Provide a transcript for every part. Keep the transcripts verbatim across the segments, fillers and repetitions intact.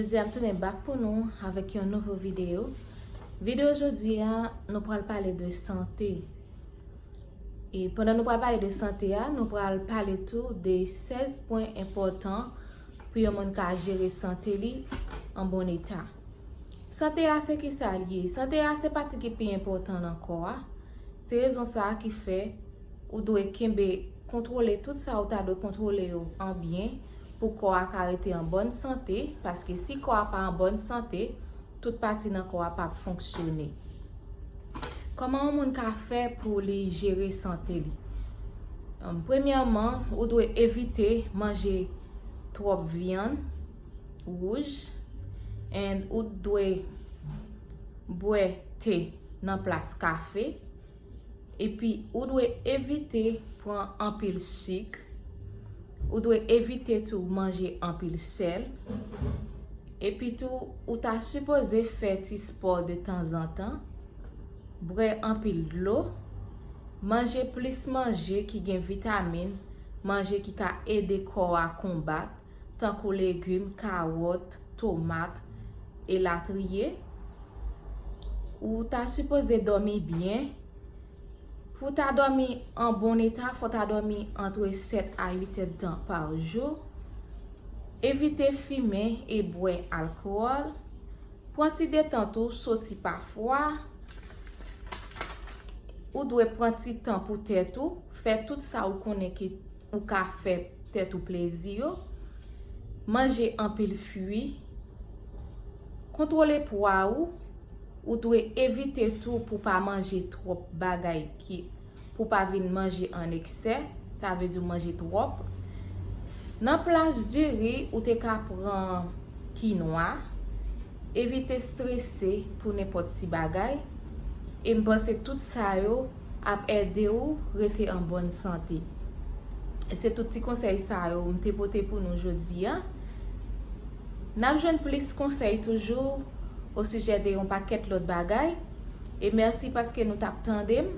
Jodi a m tounen back pou nou avèk yon nouvo videyo. Videyo jodi a, nou pral pale de sante. E pandan nou pral pale de sante a, nou pral pale tou de sèz pwen enpòtan pou yon moun ka jere sante li an bon eta. Sante a se ki sa l ye? Sante a se pati ki pi enpòtan nan kò a. Se rezon sa a ki fè ou dwe kenbe, kontwole tout sa ou ta dwe kontwole yo an byen pou kò a ka rete an bòn sante, paske si kò a pa an bòn sante, tout pati nan kò a p ap fonksyone. Kòman yon moun ka fè pou li jere sante li? Em, premyèman, ou dwe evite manje twòp vyann wouj, and ou dwe bwè te nan plas kafe, epi ou dwe evite pran anpil sik, ou dwe evite tou manje anpil sèl, epi tou ou ta sipoze fè ti spò de tanzantan, bwè anpil dlo, manje plis manje ki gen vitamin, manje ki ka ede kò a konbat, tankou legim, kawòt, tomat, elatriye. Ou ta sipoze dòmi byen. Pou w ta dòmi an bon eta, fò w ta dòmi antre sèt a uit èdtan pa jou. Evite fimen e bwè alkòl. Pran ti detant ou, soti pafwa. Ou dwe pran ti tan pou tèt ou, fè tout sa ou konnen ki ou ka fè tèt ou plezi yo. Manje anpil fwi. Kontwole pwa ou. Ou dwe evite tou pou pa manje twòp bagay ki, pou pa vin manje an eksè, sa vle di w manje twòp. Nan plas diri, ou te ka pran kinwa, evite strese pou nenpòt ti bagay, e m panse tout sa yo ap ede w rete an bòn sante. E se tout ti konsèy sa yo m te pote pou nou jodi a. N ap jwenn plis konsèy toujou osijè de yon pakèt lòt bagay. E mèsi paske nou t ap tande m.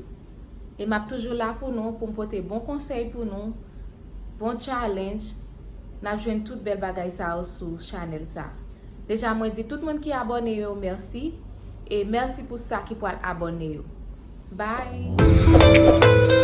E m ap toujou la pou nou, pou m pote bon konsèy pou nou, bon challenge. N ap jwenn tout bèl bagay sa yo sou chanèl sa. Deja, mwen di tout moun ki abòne yo mèsi. E mèsi pou sa ki pral abòne yo. Bye!